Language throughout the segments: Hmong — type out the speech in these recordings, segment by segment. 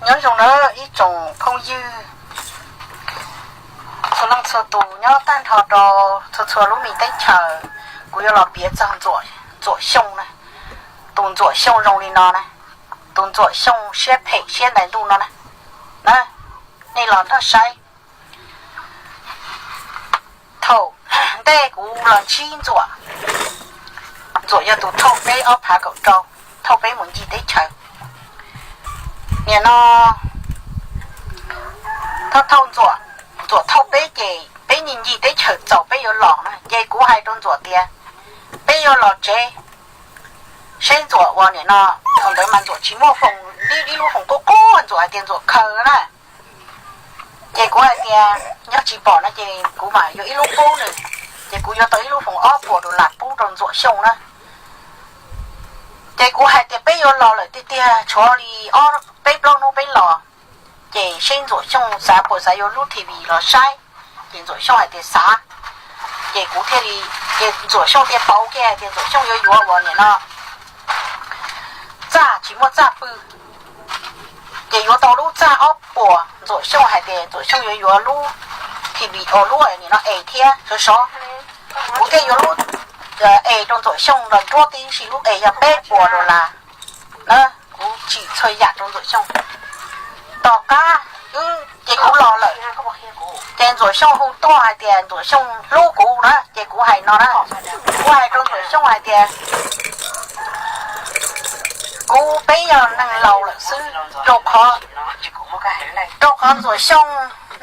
Nyob zoo na ib tsoom phooj ywg txhua leej txhua tus nyob tag nrho rau txhua txhua lub me teb chaws. Kuv yuav los piav txog Ntxuam Xyooj na. Tus Ntxuam Xyooj zoo li no na, tus Ntxuam Xyooj siab phem siab ntais ntuj no na. Nej los nrog saib. Thaum ntej kuv los ntsib Ntxuam, Ntxuam yog tus thauj peb ob phav kaum rau, thauj peb mus ncig teb chaws. Nim no thauj thauj Ntxuam, Ntxuam thauj peb ces peb ncig ncig teb chaws txaus peb yuav los na, ces kuv hais rau Ntxuam tias peb yuav los tsev seb Ntxuam ua nim no. Thaum ntawd mas Ntxuam tsis muaj foos, ib lub foos quaj quaj, Ntxuam hais tias Ntxuam khaws na. Ces kuv hais tias yog tsis pom no ces kuv mam yuav ib lub pub nws. Ces kuv yuav tau ib lub foos ob puas dollar pub rau Ntxuam Xyooj na. Ces kuv hais tias peb yuav los lawm tiag tiag, tshuav li ob peb plaub hnub peb los, ces seb Ntxuam Xyooj xav puas xav yuav lub T V los saib. Ces Ntxuam Xyooj hais tias xav. Ces kuv thiaj li, ces Ntxuam Xyooj thiaj pauv kiag hais tias Ntxuam Xyooj yuav yuav ua nim no txaj tsis muaj txaj pw, ces yuav tau lub txaj ob puas. Ntxuam Xyooj hais tias Ntxuam Xyooj yuav yuav lub T V o lub nim no es thiab sov sov. Kuv thiaj yuav lub es rau Ntxuam Xyooj los nruab tib si, lub es yog peb puas dollar na. Kuv tsim txhua yam rau Ntxuam Xyooj. Tom qab ces kuv los lawm, ces Ntxuam Xyooj hu tuaj hais tias Ntxuam Xyooj hlub kuv na, ces kuv hais no na, kuv hais rau Ntxuam Xyooj hais tias kuv peb yog neeg laus lawm xwb, rau qhov, rau qhov Ntxuam Xyooj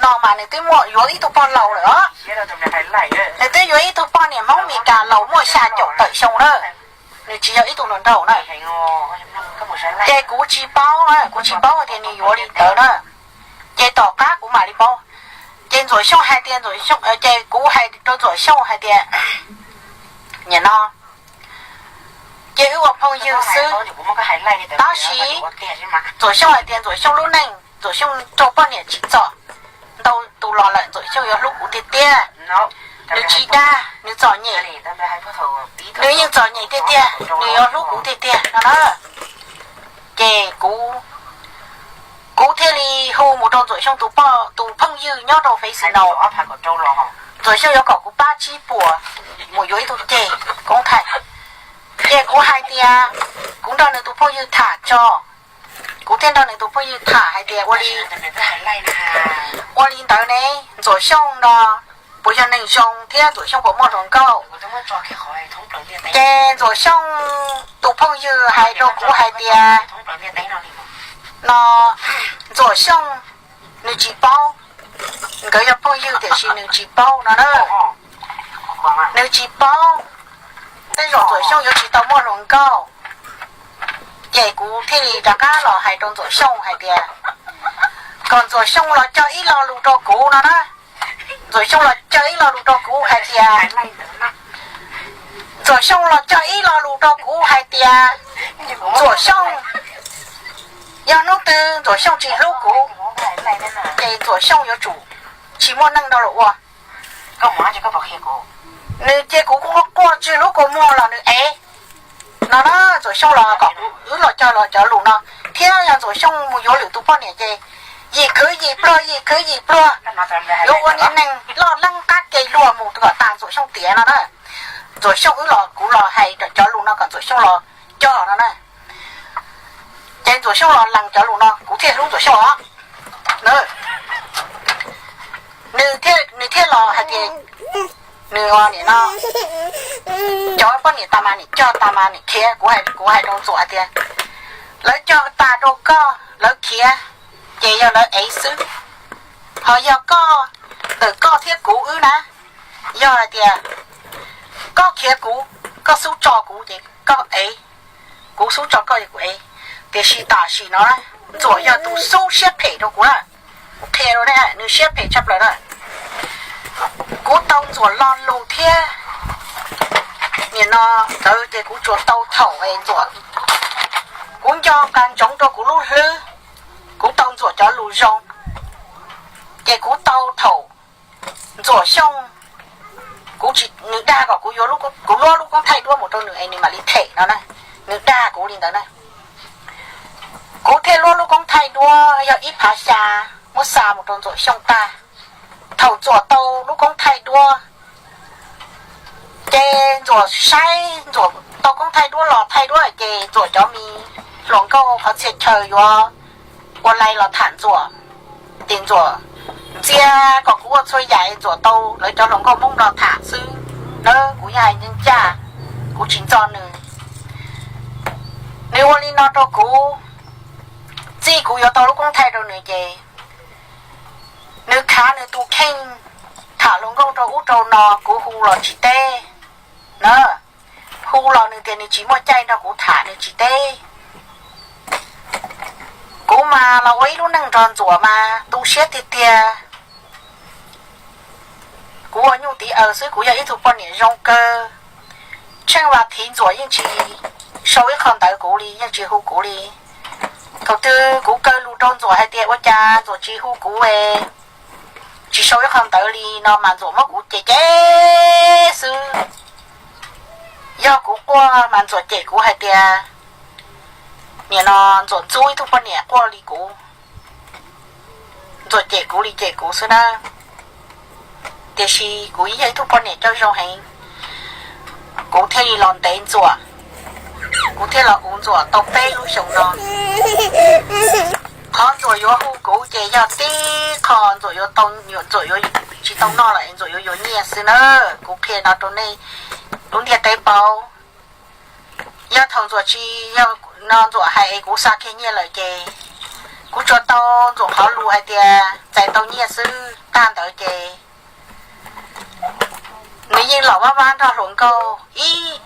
no mas nws twb muaj yuav ib tug pog laus lawm os. Nws twb yuav ib tug poj niam Hmoob Mes Kas laus muaj xya caum tawm xyoo na, nws tsis yog ib tug hluas nraug na. Ces kuv tsis paub, kuv tsis paub tias nws yuav li ntawd na. Ces tom qab kuv mam li paub. Ces Ntxuam Xyooj hais tias, ces kuv hais rau Ntxuam Xyooj hais tias nim no ces wb ua phooj ywg xwb. Tab sis Ntxuam Xyooj hais tias Ntxuam Xyooj lub neej, Ntxuam Xyooj raug poj niam tsim txom ntau tus los lawm, Ntxuam Xyooj yuav hlub kuv tiag tiag. Nws tsis dag, nws txom nyem, nws yeej txom nyem tiag tiag, nws yuav hlub kuv tiag tiag no na. Ces kuv, kuv thiaj li hu mus rau Ntxuam Xyooj tus phooj ywg nyob rau Fresno. Ntxuam Xyooj yuav kom kuv pab tsib puas mus yuav ib tug ceg koob thaij. Ces kuv hais tias kuv nrog nws tus phooj ywg tham tso. Kuv thiaj nrog nws tus phooj ywg tham hais tias ua li, ua li ntawd ne, Ntxuam Xyooj no puas yog neeg zoo thiab Ntxuam Xyooj puas muaj hluas nkauj? Ces Ntxuam Xyooj tus phooj ywg hais rau kuv hais tias no, Ntxuam Xyooj nws tsis paub, nkawd yog phooj ywg tiam sis nws tsis paub no na. Nws tsis paub, tej zaum Ntxuam Xyooj yuav tsis tau muaj hluas nkauj. Ces kuv thiaj li rov qab los hais rau Ntxuam Xyooj hais tias kom Ntxuam Xyooj los cog ib lo lus rau kuv no na. Ntxuam Xyooj los cog ib lo lus rau kuv hais tias, Ntxuam Xyooj los cog ib lo lus rau kuv hais tias Ntxuam Xyooj, yog hnub twg Ntxuam Xyooj tsis hlub kuv, ces Ntxuam Xyooj yuav tsum tsis muaj neej rau lawm ua. Nws cia kuv quaj quaj tsis hlub kuv muag los nws ev no na. Ntxuam Xyooj los kom wb los cog los cov lus no, thiab yog Ntxuam Xyooj mus yuav lwm tus poj niam ces yim khwv yim pluag, yim khwv yim pluag, yuav ua niag neeg loj leeb qab ke luag mus kom tas Ntxuam Xyooj tiav no na. Ntxuam Xyooj wb los, kuv los hais cov lus no kom Ntxuam Xyooj los cog no na. Ces Ntxuam Xyooj los lees cov lus no, kuv thiaj hlub Ntxuam Xyooj os. Nws thiaj, nws thiaj los hais tias nws nim no cov poj niam tas mas nim cog tas mas nim khiav. Kuv hais, kuv hais rau Ntxuam hais tias lawv cog tas rau koj, lawv khiav, ces yog lawv ev xwb. Ho yog koj, ntawm koj thiab kuv wb na, yog hais tias koj khiav kuv, koj xub tso kuv ces koj ev, kuv xub tso koj ces kuv ev. Tiam sis tam sim no Ntxuam yog tus xub siab phem rau kuv na. Kuv qhia rau nej, nws siab phem tshaj plaws na. Kuv tau Ntxuam lo lus thiab nim no ntawd ces kuv tsuas tau thaum Ntxuam, kuv nco qab ntsoov rau kuv lub hlwb, kuv tau Ntxuam cov lus zoo. Ces kuv tau thaum Ntxuam Xyooj, kuv tsis, nws dag kom kuv yuav, kuv luab lub koob thaij duab mus rau nws es nws mam li them no na. Nws dag kuv li ntawd na. Kuv thiaj luab lub koob thaij duab yog ib phav xya, muab xa mus rau Ntxuam Xyooj tag. Thaum Ntxuam tau lub koob thaij duab, ces Ntxuam saib Ntxuam tau koob thaij duab los thaij duab ces Ntxuam cov me hluas nkauj qhov txhia chaw yuav ua li los tham Ntxuam. Ces Ntxuam ntxias kom kuv ua txhua yam Ntxuam tau lawv cov hluas nkauj Hmoob Nplog tham xwb na, kuv yeej hais ncaj, kuv tsis ntxo nws. Nws ua li no rau kuv, txij kuv yuav tau lub koob thaij rau nws ces nws khav nws tus kheej tham hluas nkauj rau ub rau no, kuv hu los tsis teb na. Hu los nws tias nws tsis muaj caij nrog kuv tham, nws tsis teb. Kuv mas los ua ib lub neej nrog Ntxuam mas tu siab tiag tiag. Kuv ua nyuj tiv aws xwb, kuv yog ib tug poj niam zoo kawg. Tsheej Vam Thiv Ntxuam yeej tsis sau ib qho ntawv kuv li, yeej tsis hu kuv li. Thaum twg kuv kaw lus rau Ntxuam hais tias ua cas Ntxuam tsis hu kuv, tsis sau ib qho ntawv li no mas Ntxuam muab kuv cem cem xwb. Yog kuv quaj mas Ntxuam cem kuv hais tias, nim no Ntxuam ntxub ib tug poj niam quaj li kuv. Ntxuam cem kuv li cem kuv xwb na. Tiam sis kuv yog ib tug poj niam coj zoo heev, kuv thiaj li los ntev Ntxuam, kuv thiaj los uv Ntxuam tau peb lub xyoo no. Qhov Ntxuam yuav hu kuv ces yog tib qho Ntxuam yuav tau, Ntxuam yuav tsis tau noj los es Ntxuam yuav yuav nyiaj xwb na. Kuv qhia no rau nej lub ntiaj teb paub. Yog thaum Ntxuam tsis, yog no Ntxuam hais es kuv xa kiag nyiaj lawm ces kuv tsuas tau Ntxuam qhov lus hais tias txais tau nyiaj xwb, tag ntawd ces nws yeej los vab vab nrog hluas nkauj ib,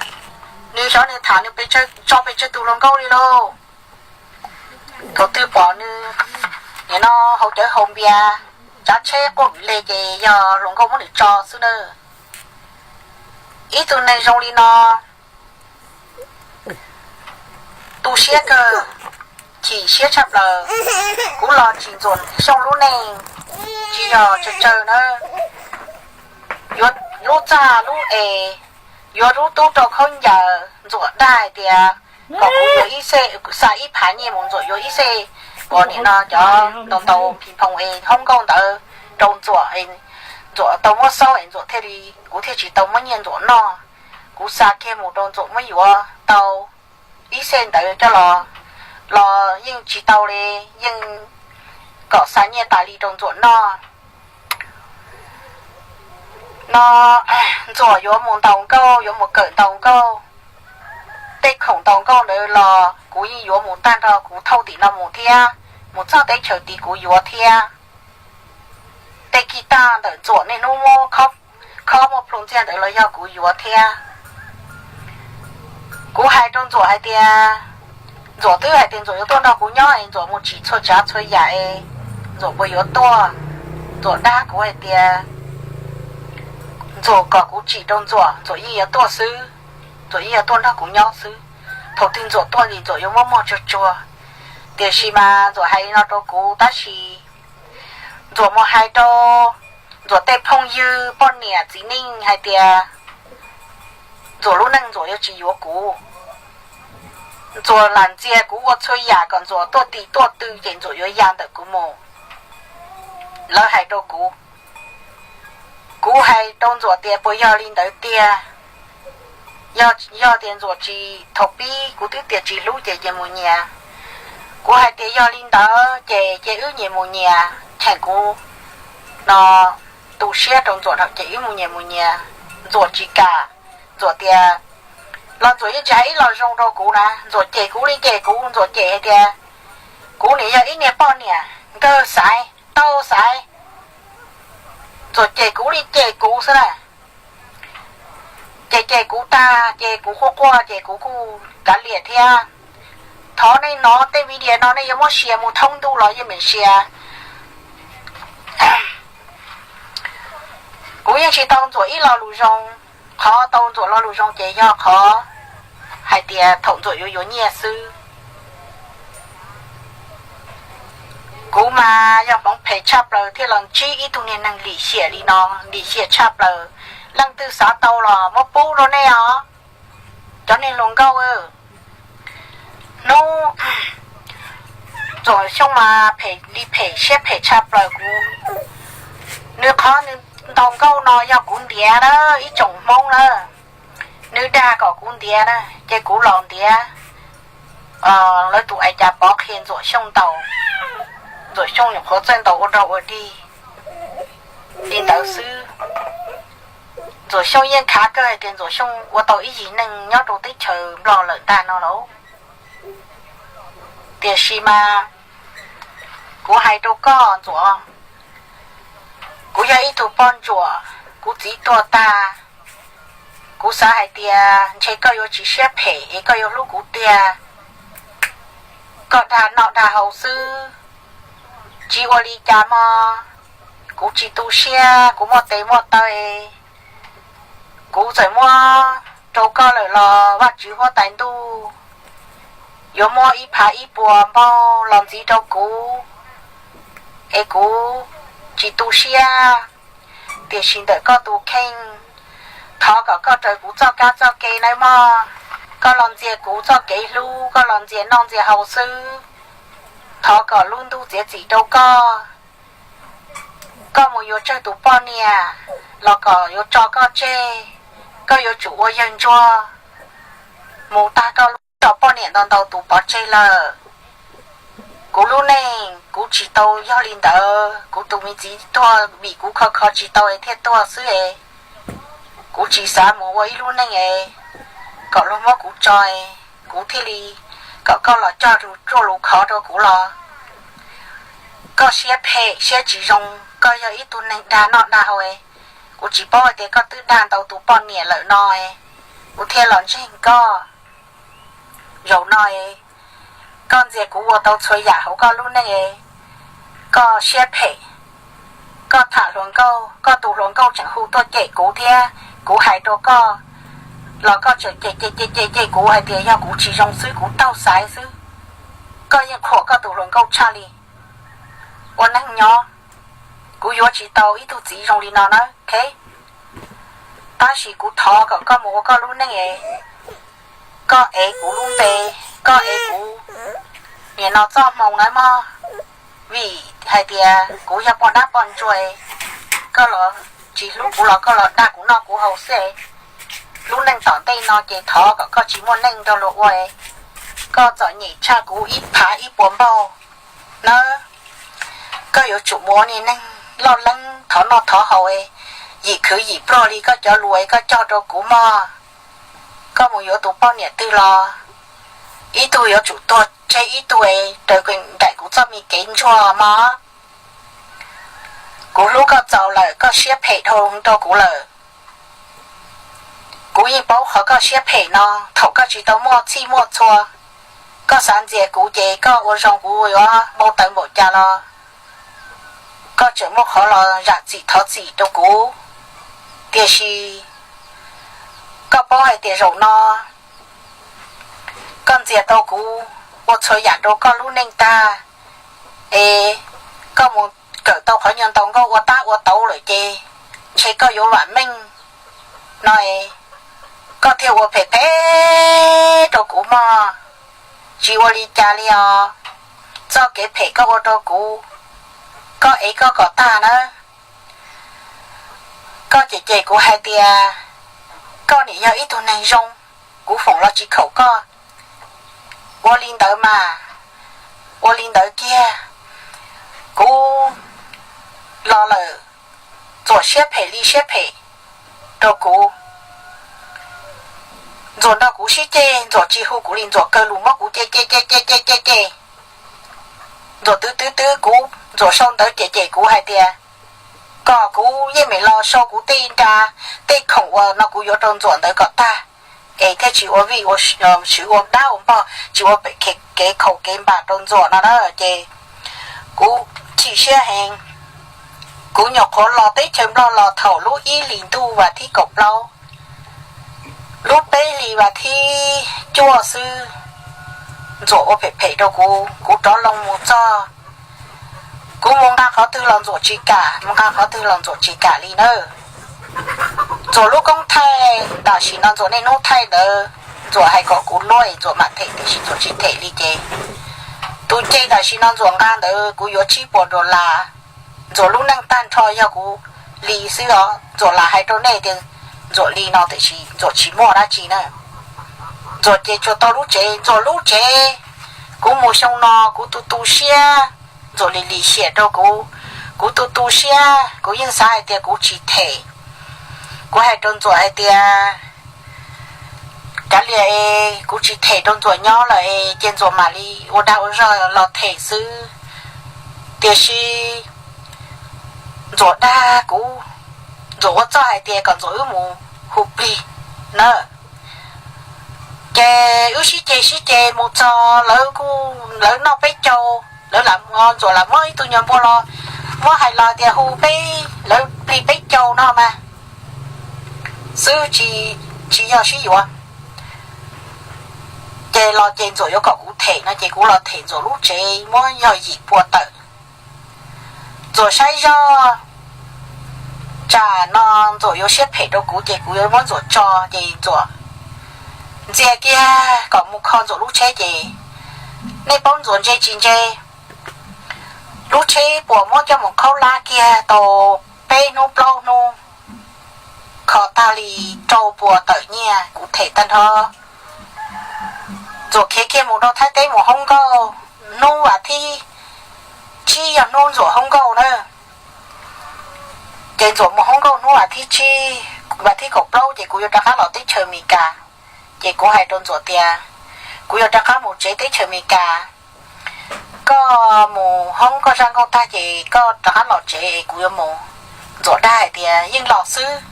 nws xyov nws tham nws tso pes tsawg tus hluas nkauj li lauj. Thaum twg pom nws nim no haus cawv haus npias, tsav tsheb quaj vim le ces yog hluas nkauj muab nws tso xwb na. Ib tug neeg zoo li no tu siab kawg, chim siab tshaj plaws. Kuv los tsim Ntxuam Xyooj lub neej tsis yog tsawg tsawg na. Yuav lub txaj lub es, yuav lub tub rau khaub ncaws, Ntxuam dag hais tias kom kuv yuav ib xej, xa ib phav nyiaj mus Ntxuam yuav ib xej, uas nim no cov ntau ntau phim phoom es hoob nkauj ntawd rau Ntxuam, Ntxuam tau muab xauj es Ntxuam thiaj li, kuv thiaj tsis tau muab nyiaj Ntxuam noj. Kuv xa kiag mus rau Ntxuam muab yuav tau ib xej ntawd coj los, los yeej tsis tau li, yeej kom xa nyiaj tas li rau Ntxuam noj. No Ntxuam yuav mus ntaus nkauj, yuav mus kawm ntaus nkauj. Tej khoom ntaus nkauj ntawd los kuv yeej yuav mus tag nrho, kuv thauj tim no mus thiab, mus txog teb chaws tid kuv yuav thiab. Tej kis tag ntawm Ntxuam niaj hnub muab khob muaj plhu ntxiag ntawd los yog kuv yuav thiab. Kuv hais rau Ntxuam hais tias, Ntxuam twb hais tias Ntxuam yuav tuaj nrog kuv nyob es Ntxuam mus tsim txhua tsav txhua yam es Ntxuam puas yuav tuaj. Ntxuam dag kuv hais tias Ntxuam kom kuv tsim rau Ntxuam, Ntxuam yeej yuav tuaj xwb, Ntxuam yeej yuav tuaj nrog kuv nyob xwb. Thaum twg Ntxuam tuaj ces Ntxuam yuav muab muag tsuag tsuag. Tiam sis mas Ntxuam hais li no rau kuv tab sis Ntxuam mus hais rau Ntxuam tej phooj ywg poj niam txiv neej hais tias Ntxuam lub neej Ntxuam yuav tsis yuav kuv. Ntxuam lam ntxias kuv ua txhua yam kom Ntxuam tuaj tim tuaj tw ces Ntxuam yuav ya ntawm kuv mus. Lawv hais rau kuv, kuv hais rau Ntxuam tias puas yog li ntawd tiag. Yog, yog tias Ntxuam tsis, thaum pib kuv twb tias tsis hlub ces cia mus nyias. Kuv hais tias yog li ntawd ces cia wb nyias mus nyias, cheem kuv no tu siab rau Ntxuam ces wb mus nyias mus nyias. Ntxuam tsis kam, Ntxuam tias, los Ntxuam yeej tsis hais ib lo zoo rau kuv na, Ntxuam cem kuv li cem kuv, Ntxuam cem hais tias kuv nim yog ib niag poj niam nkawg xaiv, tau xaiv. Ntxuam cem kuv li cem kuv xwb na. Ces cem kuv tag ces kuv quaj quaj ces kuv kuj kav liam thiab. Thov nej hnov tej video no nej yuav muab share mus thoob ntuj los yeej meem share. Kuv yeej tsis tau Ntxuam ib lo lus zoo. Qhov tau Ntxuam lo lus zoo ces yog qhov hais tias thaum Ntxuam yuav yuav nyiaj xwb. Kuv mas yog hmoov phem tshaj plaws thiaj los ntsib ib tug niag neeg lim hiam li no, lim hiam tshaj plaws. Leej twg xav tau los muab pub rau nej os, cov niag hluas nkauj. Hnub Ntxuam Xyooj mas phem li phem, siab phem tshaj plaws. Kuv, nws qhov nws ntaus nkauj no yog kuv ntiav na, ib tsoom Hmoob na, nws dag kom kuv ntiav na, ces kuv los ntiav lawv tus ais cas pov qhia Ntxuam Xyooj ntaus. Ntxuam Xyooj nyuam qhuav txawj ntaus ua dog ua dig li ntawd xwb. Ntxuam Xyooj yeej khav kawg hais tias Ntxuam Xyooj ua tau ib yim neej nyob rau teb chaws Nplog lawm ntag no lauj. Tiam sis mas kuv hais rau koj Ntxuam, kuv yog ib tug poj ntsuam, kuv txiv tuag tag, kuv xav hais tias ntshe koj yuav tsis siab phem es koj yuav hlub kuv tiag. Koj dag noj dag haus xwb, tsis ua li cas mog. Kuv tsis tu siab, kuv muaj tes muaj taw, kuv txawm muab rau koj lawm los Vajtswv huab tais ntuj yuav muab ib phav ib puas npaug los ntxiv rau kuv, es kuv tsis tu siab. Tiam sis ntawm koj tus kheej, thov kom koj raws kuv txoj kab txoj ke nawb mog. Koj los ntxias kuv txoj kev hlub, koj los ntxias noj ntxias haus xwb. Thov kom lub ntuj txiav txim rau koj. Koj mus yuav tsawg tus poj niam los kom yuav tso koj tseg, koj yuav tsum ua yawg ntsuag mus tag koj lub tso poj niam ntau ntau tus pov tseg lawm. Kuv lub neej kuv tsis tau yog li ntawd, kuv tus me txiv tuag vim kuv kho kho tsis tau es thiaj tuag xwb es. Kuv tsis xav mus ua ib lub neej es kom luag muab kuv tso es kuv thiaj li kom koj los cog lus ruaj lus khov rau kuv los. Koj siab phem siab tsis zoo, koj yog ib tug neeg dag noj dag haus es, kuv tsis paub hais tias koj twb dag ntau tus poj niam lawm no es, kuv thiaj los ntseeg koj. Zaum no es, koj ntxias kuv ua tau txhua yam hauv koj lub neej es, koj siab phem, koj tham hluas nkauj, koj tus hluas nkauj tseem hu tuaj cem kuv thiab kuv hais rau koj los koj tseem cem cem cem cem cem kuv hais tias yog kuv tsis zoo xwb, kuv taug xaiv xwb. Koj yeej qhuas koj tus hluas nkauj tshaj li. Ua neej nyob, kuv yuav tsis tau ib tug txiv zoo li no nawb, ok? Tab sis kuv thov kom koj mus ua koj lub neej es, koj ev kuv lub npe, koj ev kuv nim no txoj hmoo nawb mog. Vim hais tias kuv yog poj dab poj ntsuag, koj los tsis hlub kuv los koj los dag kuv noj kuv haus xwb. Lub neej tom ntej no ces thov kom koj tsis muaj neej nrog luag ua, koj txom nyem tshaj kuv ib phav ib puas npaug nawb. Koj yuav tsum mus ua niag neeg loj leeb thov noj thov haus, yim khwv yim pluag li koj cov lus koj cog rau kuv mog. Koj mus yuav tus poj niam twg los ib tug yuav tsum tuag tseg ib tug, raws nraim kuv txoj me kev ntsuag mog. Kuv hlub koj txaus lawm, koj siab phem dhau rau kuv lawm. Kuv yeej paub qhov koj siab phem no, thaum koj tsis tau muaj txhij muaj txhua, koj xav ntxias kuv ces koj ua zoo kuv yuav npau taws npaum cas los koj tseem muaj qhov los zam txim thov txim rau kuv. Tiam sis koj paub hais tias zaum no koj ntxias tau kuv ua txhua yam rau koj lub neej tag, es koj mus kawm tau qhov nyuag ntaus nkauj ua tab ua tauv lawm ces ntshe koj yuav vam meej no es, koj thiaj ua phem phem rau kuv mog. Tsis ua li cas li os, txoj kev phem koj ua rau kuv, koj ev koj kom tag nawb. Koj cem cem kuv hais tias koj nim yog ib tug neeg zoo, kuv foom los tsis khaum koj. Ua li ntawd mas, ua li ntawd kiag, kuv los lawm, Ntxuam siab phem li siab phem rau kuv. Ntxuam nrog kuv sib ceg, Ntxuam tsis hu kuv li, Ntxuam kaw lus muab kuv cem cem cem cem cem cem. Ntxuam twv twv twv kuv, Ntxuam sau ntawv cem cem kuv hais tias kom kuv yeej meem los sau kuv tej nra tej khoom uas no kuv yuav rau Ntxuam ntawd kom tag, es thiaj tsis ua vij ua sw ua dab ua npog, tsis ua kev khaum kev npam rau Ntxuam no na. Ces kuv chim siab heev. Kuv nyuam qhuav los teb chaws Nplog los thaum lub ib hlis ntuj vas thib kaum plaub, lub peb hlis vas thib cuaj xwb, Ntxuam ua phem phem rau kuv, kuv rov loo mus txog. Kuv mus nqa qhov twg los Ntxuam tsis kam, mus nqa qhov twg los Ntxuam tsis kam li nawb. Ntxuam lub koob thaij tam sim no, Ntxuam niaj hnub thaij ntawd, Ntxuam hais kom kuv luaj es Ntxuam mam them, tiam sis Ntxuam tsis them li ces Tus ncej tam sim no Ntxuam nqa ntawd kuv yuav tsib puas dollar. Ntxuam lub neej tag nrho yog kuv li xwb os. Ntxuam lam hais rau nej tias Ntxuam li no tiam sis Ntxuam tsis muaj dab tsi na. Ntxuam ces tsuas tau lub tsev, Ntxuam lub tsev. Kuv mus xyoo no kuv tu tu siab, Ntxuam li lim hiam rau kuv, kuv tu tu siab kuv yeej xav hais tias kuv tsis them. Kuv hais rau Ntxuam hais tias kav liam es kuv tsis them rau Ntxuam nyob lawm es ces Ntxuam mam li ua dag ua zog los them xwb. Tiam sis Ntxuam dag kuv, Ntxuam ua txuj hais tias kom Ntxuam wb mus hu plig na. Ces wb sib ceg sib ceg mus txog lawv kuj lawv noj peb caug, lawv lam, Ntxuam lam muab ib tug nyuag npua los muab hais los tias hu peb, lawv plig peb caug no mas xwb, tsis yog sib yuav. Ces los ces Ntxuam yuav kom kuv them no ces kuv los them Ntxuam lub tsev muab yog yim pua tawm. Ntxuam saib zoj, tsam no Ntxuam yuav siab phem rau kuv ces kuv yuav muab Ntxuam tso, ces Ntxuam ntxias kiag kom mus kho Ntxuam lub tsheb ces nej paub Ntxuam ntse tsis ntse, lub tsheb puas muab coj mus khaub lab kiag tau peb hnub plaub hnub, kho tag li rau puas tawm nyiaj kuv them tag nrho. Ntxuam khiav kiag mus rau Thaib teb mus hoob nkauj, hnub vas thib tsib yog hnub Ntxuam hoob nkauj na. Ces Ntxuam mus hoob nkauj hnub vas thib tsib, vas thib kaum plaub ces kuv yuav rov qab los teb chaws Amelikas. Ces kuv hais rau Ntxuam tias kuv yuav rov qab mus tsev teb chaws Amelikas. Koj mus hoob koj zaj nkauj tag ces koj rov qab los tsev es kuv yuav mus. Ntxuam dag hais tias yeej los xwb.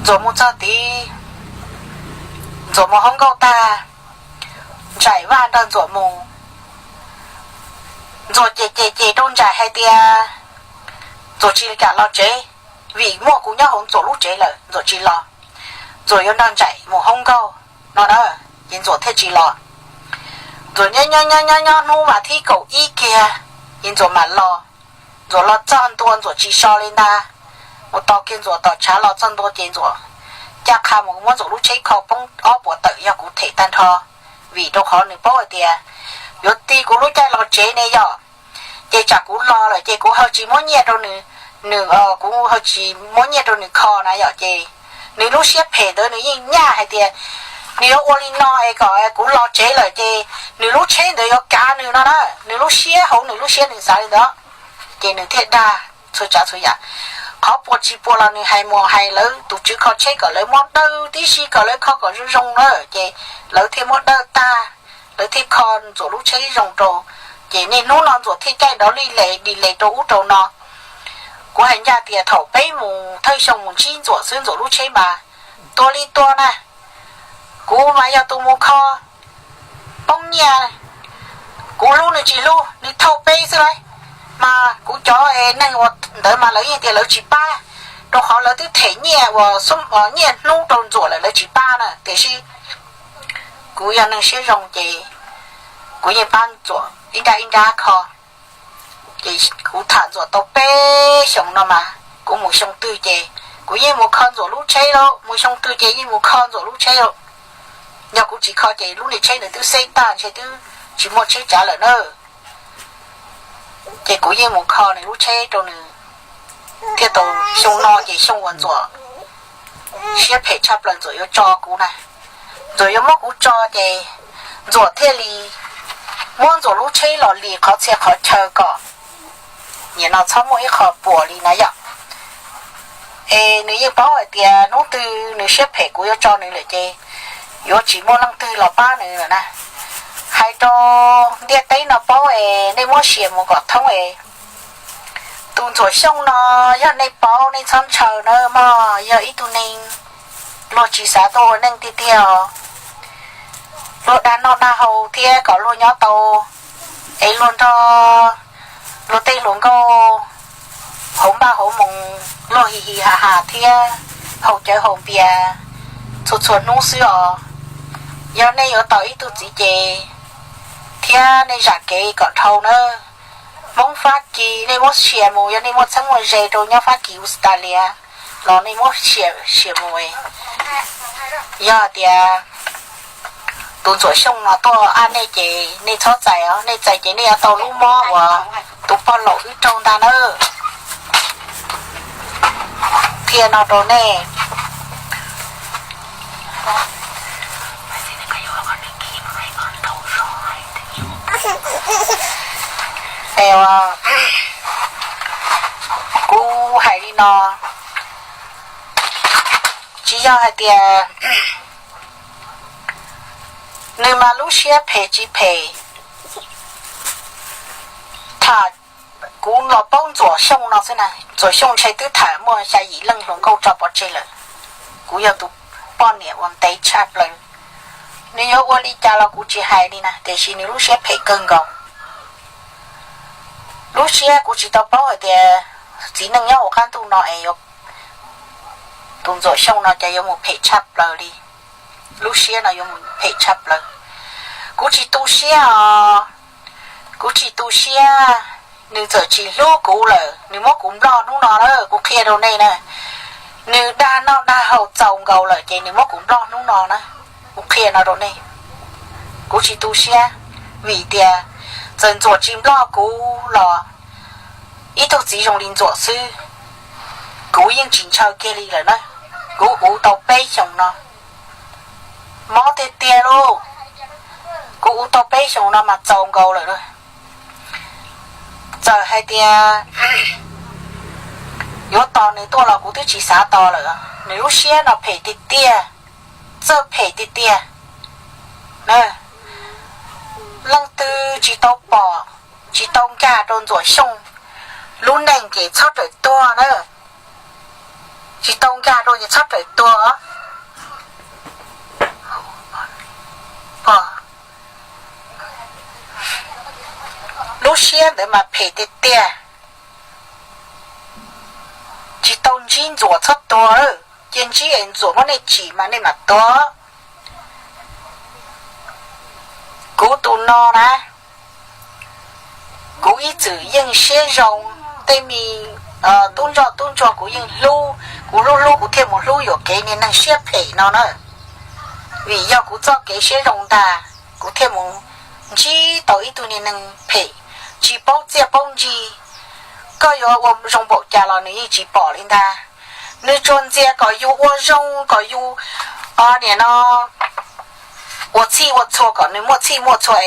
Ntxuam mus txog tid, Ntxuam mus hoob nkauj tag, Ntsaim Vaj nrog Ntxuam mus. Ntxuam ces ces ces rau Ntsaim hais tias Ntxuam tsis kam los tsev, vim muaj kuv nyob hauv Ntxuam lub tsev lawm Ntxuam tsis los. Ntxuam yuav nrog Ntsaim mus hoob nkauj no na, ces Ntxuam thiaj tsis los. Ntxuam nyob nyob nyob nyob hnub vas thib kaum ib kiag, ces Ntxuam mam los. Ntxuam los txog ntua Ntxuam tsis so li ntag. Mus tos kiag Ntxuam tom tshav los txog ntua ces Ntxuam caj qha mus muab Ntxuam lub tsheb kho poob ob puas tawm yog kuv them tag nrho. Vim rau qhov nws paub hais tias yuav ti kuv lub caij los tsev ne yom. Ces tsam kuv los lawm ces kuv ho tsis muab nyiaj rau nws, nws, kuv ho tsis muab nyiaj rau nws kho na yom, ces nws lub siab phem ntawd nws yeej nyaj hais tias nws yuav ua li no es kom kuv los tsev lawm ces nws lub tsheb ntawd yuav kav nws no na. Nws lub siab hauv nws lub siab nws xav li ntawd, ces nws thiaj dag txhua tsav txhua yam. Qhov puas tsis puas los nws hais mus hais lawv tus tswv kho tsheb kom lawv muab dawj tib si kom lawv kho kom zoo zoo na, ces lawv thiaj muab dawj tag, lawv thiaj kho Ntxuam lub tsheb zoo rau. Ces niaj hnub no Ntxuam thiaj caij nrov li les di les rau ub rau no. Kuv hais ncaj tias thaum peb mus thawj xyoo mus ntsib Ntxuam xwb Ntxuam lub tsheb mas tua li tua na. Kuv mas yog tus mus kho poob nyiaj, kuv hlub nws tsis hlub nws thauj peb xwb lauj. Mas kuv cov neeg ua ntawd mas lawv yeej tias lawv tsis pab, rau qhov lawv twb them nyiaj uas nyiaj hnub rau Ntxuam lawm lawv tsis pab na. Tiam sis kuv yog neeg siab zoo ces kuv yeej pab Ntxuam ib nrab ib nrab kho. Ces kuv tham Ntxuam tau peb xyoos no mas kuv mus xyoo twg ces kuv yeej mus kho Ntxuam lub tsheb lauj, mus xyoo twg ces yeej mus kho Ntxuam lub tsheb lauj. Yog kuv tsis kho ces lub niag tsheb nws twb xeb tag ntshe twb tsis muaj tsheb tsav lawm na. Ces kuv yeej mus kho nws lub tsheb rau nws. Thiaj tau xyoo no ces xyoo uas Ntxuam siab phem tshaj plaws Ntxuam yuav tso kuv na. Ntxuam yuav muab kuv tso ces Ntxuam thiaj li muab Ntxuam lub tsheb los lis qhov txhia qhov chaw kom nim no txhob muaj ib qho puas li na yom. Es nws yeej paub hais tias hnub twg nws siab phem kuv yuav tso nws lawm ces yuav tsis muaj leej twg los pab nws lawm na. Hais rau ntiaj teb no paub es nej muab sia mus kom thoob es tus Ntxuam Xyooj no yog nej paub nej txhob ntshaw na mog, yog ib tug neeg luag tsis xav tuaj ua neej tiag tiag os. Luag dag noj dag haus thiab kom luag nyob tau, es luag nrog luag tej hluas nkauj hauv npaj hauv moos luag hi hi ha ha thiab haus cawv haus npias txhua txhua hnub xwb os. Yog nej yuav tos ib tug txiv ces thiab nej zam kev kom dhau nawb. Hmoob Fab Kis nej muab sia mus, yog nej muaj txheeb muaj ze rau nyob Fab Kis Australia los nej muab sia mus. Yog tias Tus Ntxuam Xyooj no tuaj ab nej ces nej txhob txais os, nej txais ces nej yuav tau lub mob uas tus pog laus wb raug ntag nawb. Qhia no rau nej. Kuv hais li no, tsis yog hais tias nws mas lub siab phem tsis phem. Tham, kuv los paub Ntxuam Xyooj no xwb na, Ntxuam Xyooj ntshe twb tham muaj xya yim leej hluas nkauj tso pov tseg lawm. Kuv yog tus poj niam uas ntev tshaj plaws. Nws yuav ua li cas los kuv tsis hais li na, tiam sis nws lub siab phem kawg nkaus. Lub siab kuv tsis tau paub hais tias txiv neej nyob hauv qab ntuj no es tus Ntxuam Xyooj no ces yuav mus phem tshaj plaws li. Lub siab no yuav mus phem tshaj plaws. Kuv tsis tu siab os, kuv tsis tu siab. Nws txawm tsis hlub kuv lawm, nws muab kuv nploj hnub no na, kuv qhia rau nej na. Nws dag noj dag haus txaus nkaus lawm ces nws muab kuv nploj hnub no na. Kuv qhia no rau nej, kuv tsis tu siab, vim tias txawm Ntxuam tsis nploj kuv los, ib tug txiv zoo li Ntxuam xwb, kuv yeej tsis ntshaw kiag li lawm na. Kuv ua tau peb xyoos no, mob tiag tiag lauj. Kuv ua tau peb xyoos no mas txaus nkaus lawm. Txawm hais tias yuav tos nws tuaj los kuv twb tsis xav tos lawm. Nws lub siab no phem tiag tiag, txawj phem tiag tiag. Leej twg tsis tau pom, tsis tau nkag rau Ntxuam Xyooj lub neej ces txhob rawm tuag na. Tsis tau nkag rau ces txhob rawm tuag. Lub siab ntawd mas phem tiag tiag. Tsis tau ntsib Ntxuam txhob tuag, cia ntsib es Ntxuam muab nej tsim mas nej mam tuag. Kuv tus no na, kuv ib txwm yeej siab zoo, tej me tub ntsoj tub ntsuag kuv yeej hlub, kuv hlub hlub kuv thiaj mus hlub yuam kev niag neeg siab phem no na. Vim yog kuv txoj kev siab zoo ntag, kuv thiaj mus ntsib tau ib tug niag neeg phem, tsis paub txiaj paub ntsig. Koj yuav ua zoo npaum cas los nws yeej tsis pom li ntag. Nws tsuas ntxias kom yus ua zoo, kom yus, o, nim no ua txhij ua txhua, kom nws muaj txhij muaj txhua,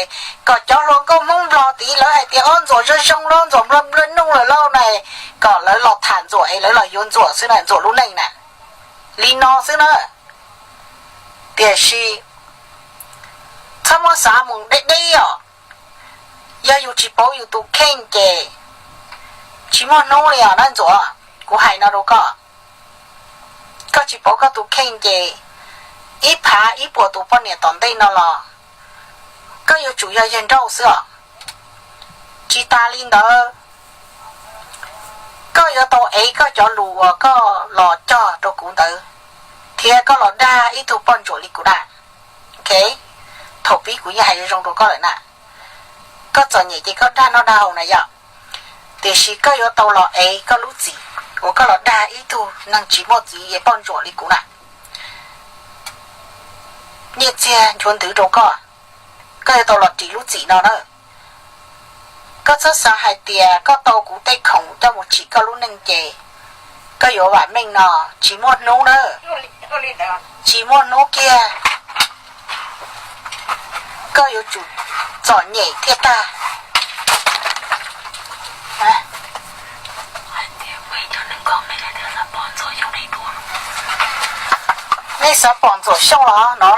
kom cov hluas nkauj Hmoob Nplog tid lawv hais tias, o, Ntxuam zoo zoo lauj, Ntxuam nplua nuj lawm lauj na, kom lawv los tham Ntxuam es lawv los yuav Ntxuam xwb na, Ntxuam lub neej na. Li no xwb na. Tiam sis txhob muab xav mus deb deb os. Yog yus tsis paub yus tus kheej ces tsis muaj hnub li os na Ntxuam. Kuv hais no rau koj, koj tsis paub koj tus kheej ces ib phav ib puas tus poj niam tom ntej no los koj yuav tsum yog yawg nrauj xwb os. Tsis tas li ntawd, koj yuav tau ev koj cov lus uas koj los cog rau kuv ntawd, thiab koj los dag ib tug poj ntsuam li kuv na. Thaum pib kuv yeej hais zoo zoo rau koj lawm na. Koj txom nyem ces koj dag noj dag haus na yom, tiam sis koj yuav tau los ev koj lub txim uas koj los dag ib tug neeg tsis muaj txiv es poj ntsuam li kuv na. Nyiaj txiag nchuav ntwv rau koj, koj yuav tau los ris lub txim no na. Koj txhob xav hais tias koj tau kuv tej khoom coj mus tsim koj lub neej ces koj yuav vam meej no, tsis muaj hnub na. Tsis muaj hnub kiag, koj yuav tsum txom nyem thiaj tag. Nej xav pom Ntxuam Xyooj los no,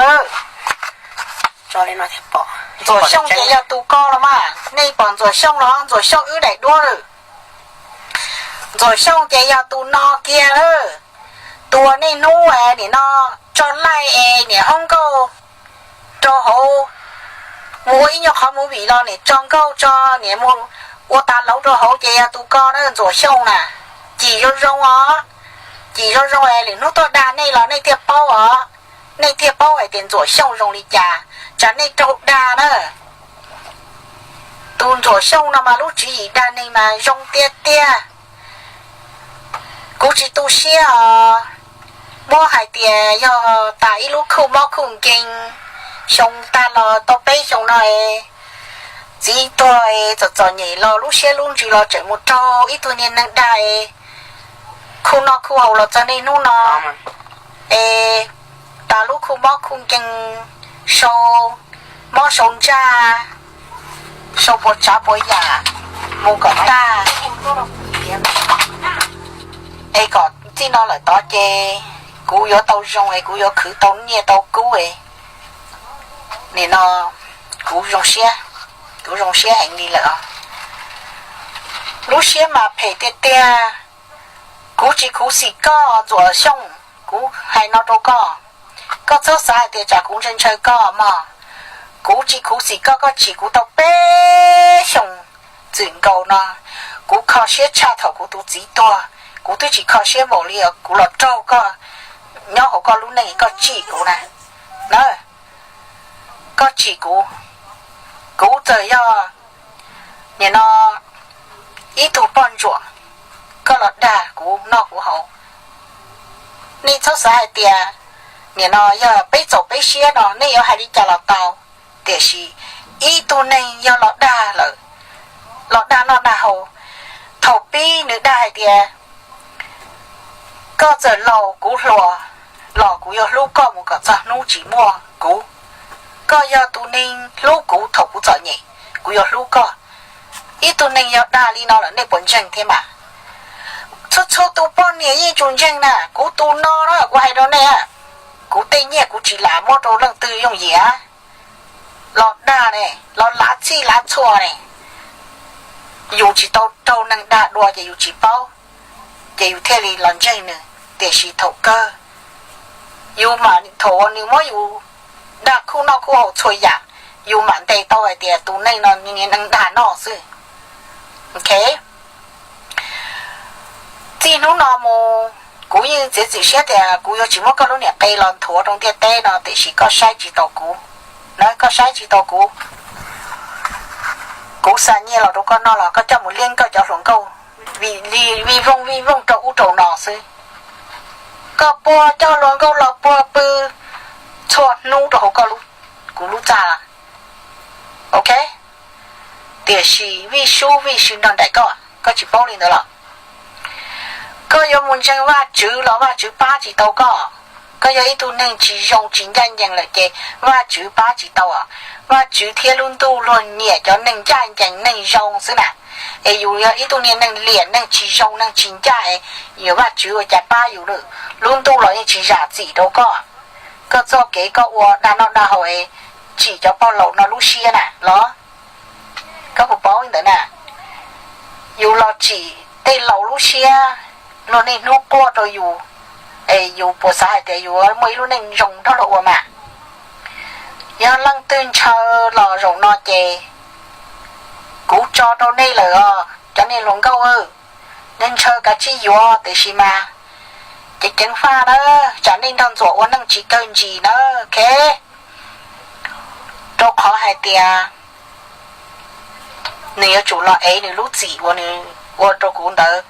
Ntxuam Xyooj ces yog tus ko los mas, nej pom Ntxuam Xyooj los, Ntxuam Xyooj wb daim duab lawm. Ntxuam Xyooj ces yog tus no kiag lawm. Tus uas nej hnub nim no tso laij es niam hoob nkauj rau hauv, mus ua ib nyuag qhov movie los niam tso nkauj tso, niam mus ua tas lauv rau hauv ces yog tus ko na, Ntxuam Xyooj na. Cim zoo zoo os, cim zoo zoo es lwm hnub tuaj dag nej los nej thiaj paub os, nej thiaj paub hais tias Ntxuam Xyooj zoo li cas, tsam nej raug dag na. Tus Ntxuam Xyooj no mas lub tswv yim dag neeg mas zoo tiag tiag. Kuv tsis tu siab os, muab hais tias yog tas ib lub khuj mob khuj nkeeg, xyoo tag los tau peb xyoo no es txiv tuag es txom txom nyem los lub siab lub ntsws los tseem mus raug ib tug niag neeg dag es khuj noj khuj haus los txog niaj hnub no es tas lub khuj mob khuj nkeeg, sau mob sau ntsaj, sau puas tsav puas yam mus kom tag es kom txij no lawm tod ces kuv yuav tau zoo es kuv yuav khwv tau nyiaj tau kub es nim no kuv zoo siab, kuv zoo siab heev li lawm. Lub siab mas phem tiag tiag. Kuv tsis khuv xim koj Ntxuam Xyooj, kuv hais no rau koj, koj txhob xav hais tias tsam kuv ntshaw ntshaw koj mog. Kuv tsis khuv xim koj, koj tsim kuv tau peb xyoos txwm nkaus no, kuv kho siab tshaj thaum kuv tus txiv tuag, kuv twb tsis kho siab npaum li kuv los raug koj nyob hauv koj lub neej koj tsim kuv na. Na, koj tsim kuv, kuv txawm yog nim no ib tug poj ntsuam, koj los dag kuv noj kuv haus. Nej txhob xav hais tias nim no yog peb txaus peb siab no nej yuav hais li cas los tau, tiam sis ib tug neeg yog los dag lawm, los dag noj dag haus, thaum pib nws dag hais tias koj txawm laus kuv hluas los kuv yuav hlub koj mus kom txog hnub tsis muaj kuv. Koj yog tus neeg hlub kuv thaum kuv txom nyem, kuv yuav hlub koj. Ib tug neeg yog dag li no lawm nej puas ntseeg thiab mas? Txhua txhua tus poj niam yeej tsum ntseeg na, kuv tus no na kuv hais rau nej, kuv tej nyiaj kuv tsis lam muab rau leej twg yooj yim, los dag ne, los lav txhij lav txhua ne, yus tsis tau raug neeg dag dua ces yus tsis paub, ces yus thiaj li los ntseeg nws. Tiam sis thaum kawg yus mam thaum uas nws muab yus dag khuj noj khuj haus txhua yam, yus mam ntes tau hais tias tus neeg no neeg dag noj xwb. Ok, txij hnub no mus kuv yeej txiav txim siab tias kuv yuav tsis muab koj lub niam qe los nthuav rau ntiaj teb no, tiam sis koj saib tsis taus kuv na, koj saib tsis taus kuv. Kuv xa nyiaj los rau koj noj los koj coj mus liab koj cov hluas nkauj vij vooj vij vooj rau ub rau no xwb. Koj puag cov hluas nkauj los puag pw txhua hnub rau hauv kuv lub txaj. Ok, tiam sis vij sub vij sw nrog nraim koj, koj tsis paub li ntawd los? Koj yuav mus ntseeg Vajtswv los Vajtswv pab tsis tau koj. Koj yog ib tug neeg tsis zoo tsis ncaj ncees lawm ces Vajtswv pab tsis tau. Vajtswv thiab lub ntuj luag nyiam cov neeg ncaj ncees neeg zoo xwb na. Es yus yog ib tug niag neeg liam neeg tsis zoo neeg tsis ncaj, yus Vajtswv ua cas pab yus lawm? Lub ntuj los yeej tsis zam txim rau koj. Koj txoj kev koj ua dag noj dag haus es tsim cov pog laus no lub siab na los? Koj puas paub li ntawd na? Yus los tsim tej laus lub siab, luag niaj hnub quaj rau yus, es yus puas xav hais tias yus muaj ib lub neej zoo nrog luag ua mas? Yog leej twg ntshaw los zaum no ces kuv tso rau nej lawm os cov niag hluas nkauj. Nej ntshaw kav tsij yuav tiam sis mas ceev ceev faj na, tsam nej nrog Ntxuam ua neej tsis kawg ntsis na. Ok, rau qhov hais tias nws yuav tsum los ev nws lub txim uas nws ua rau kuv ntawd.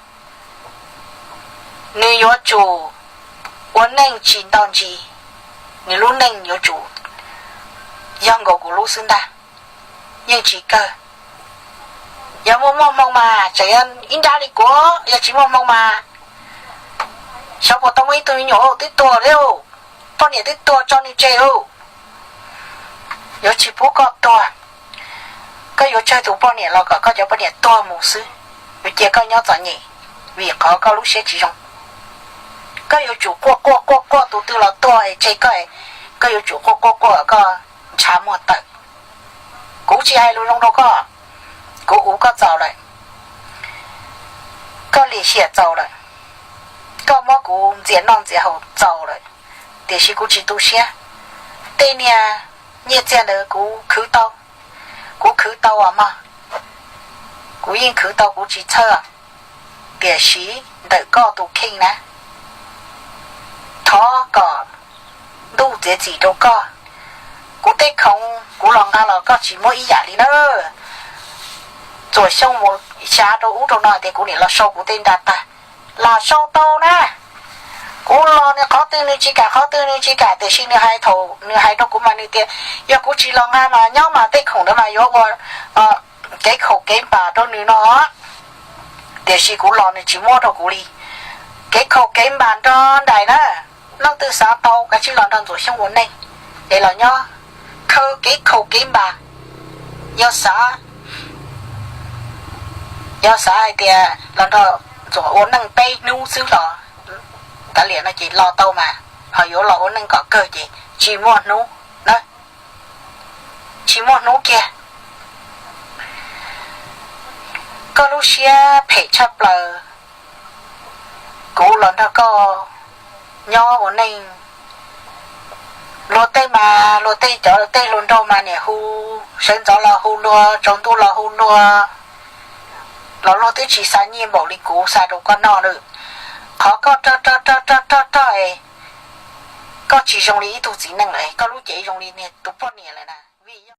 Nws yuav tsum ua neej tsis nto ntsis, nws lub neej yuav tsum yog nkaus kuv lub xwb ntag. Yeej tsis kawg. Yog muaj muaj hmoo mas tseem ib nrab li kuv, yog tsis muaj hmoo mas xyov puas tau muaj ib tug me nyuam twb tuag li, poj niam twb tuag tso nws tseg. Yuav tsis pub koj tuag. Koj yuav tsawg tus poj niam los kom koj cov poj niam tuag mus xwb, yuav cia koj nyob txom nyem vim qhov koj lub siab tsis zoo. Koj yuav tsum quaj quaj quaj quaj tus twg los tuag es tseg koj, koj yuav tsum quaj quaj quaj koj ntshav muag tawm. Kuv tsis hais lus zoo rau koj, kuv uv koj txaus lawm, koj lim hiam txaus lawm, koj muab kuv ntxias noj ntxias haus txaus lawm, tiam sis kuv tsis tu siab. Tej niag nyiaj txiag ntawd kuv khwv tau, kuv khwv tau os mog, kuv yeej khwv tau kuv tsis txhawj. Tiam sis ntawm koj tus kheej na, thov kom ntuj txiav txim rau koj. Kuv tej khoom kuv los nqa los koj tsis muab ib yam li na. Txuam Xyooj mus xyav rau ub rau no tias kuv niam los sau kuv tej nra tag, los sau tau na. Kuv los nws qhov twg nws tsis kam, qhov twg nws tsis kam, tiam sis nws hais, thaum nws hais rau kuv mas nws tias yog kuv tsis los nqa mas nyob mas tej khoom ntawd mas yuav ua kev khaum kev npam rau nws no. Tiam sis kuv los nws tsis muab rau kuv li. Kev khaum kev npam nrog nraim na, leej twg xav tau kav tsij los nrog Ntxuam Xyooj ua neej es los nyob. Khaws kev khaum kev npam, yog xav, yog xav hais tias los nrog Ntxuam ua neej peb hnub xwb los kav liam no ces los tau mas, ho yuav los ua neej kom kawg ces tsis muaj hnub na, tsis muaj hnub kiag. Koj lub siab phem tshaj plaws, kuv los nrog koj nyob ua neej. Luag tej mas luag tej cov tej hluas nraug mas niam hu, sawv ntxov los hu luag, tsaus ntuj los hu luag, los luag twb tsis xa nyiaj npaum li kuv xa rau koj noj lawm. Qhov koj rog rog rog rog rog es koj tsis zoo li ib tug txiv neej lawm, koj lub cev zoo li niag tus poj niam lawm na.